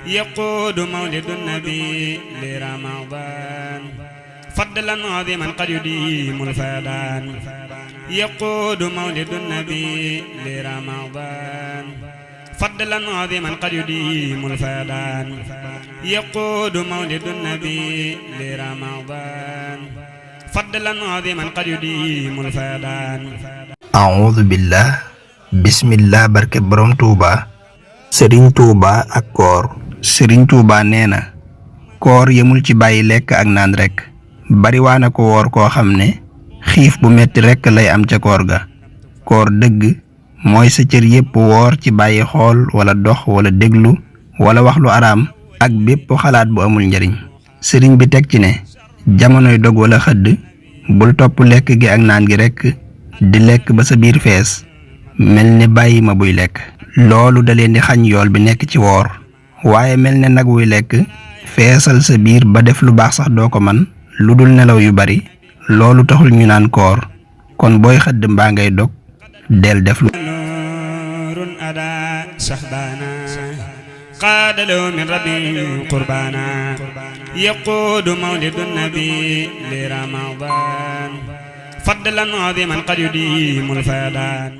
يقود مولد النبي لرمضان فضلا عظيما قد يديم الفيضان يقود مولد النبي لرمضان فضلا عظيما قد يديم الفيضان يقود مولد النبي لرمضان فضلا عظيما قد يديم الفيضان أعوذ بالله بسم الله barke borom Touba Serigne Touba ak koor Serigne Touba nee na koor yemul ci bàyyi lekk ak naan rek bariwaana ko woor koo xam ne xiif bu metti rek lay am ca koor ga koor dëgg mooy sa cër yépp woor ci bàyyi xool wala dox wala déglu wala wax lu araam ak bépp xalaat bu amul njariñ sëriñ bi teg ci ne jamonoy dog wala xëdd bul topp lekk gi ak naan gi rek di lekk ba sa biir fees mel ne bàyyi ma buy lekk loolu da leen di xañ yool bi nekk ci woor waaye mel ne nag wuy lekk feesal sa biir ba def lu baax sax doo ko man lu dul nelaw yu bari loolu taxul ñu naan koor kon booy xëdd mbaa ngay dog del def lu نور أدا شهبانا قاد له من ربي قربانا يقود مولد النبي لرمضان فضلا عظيما قد يديم الفيضان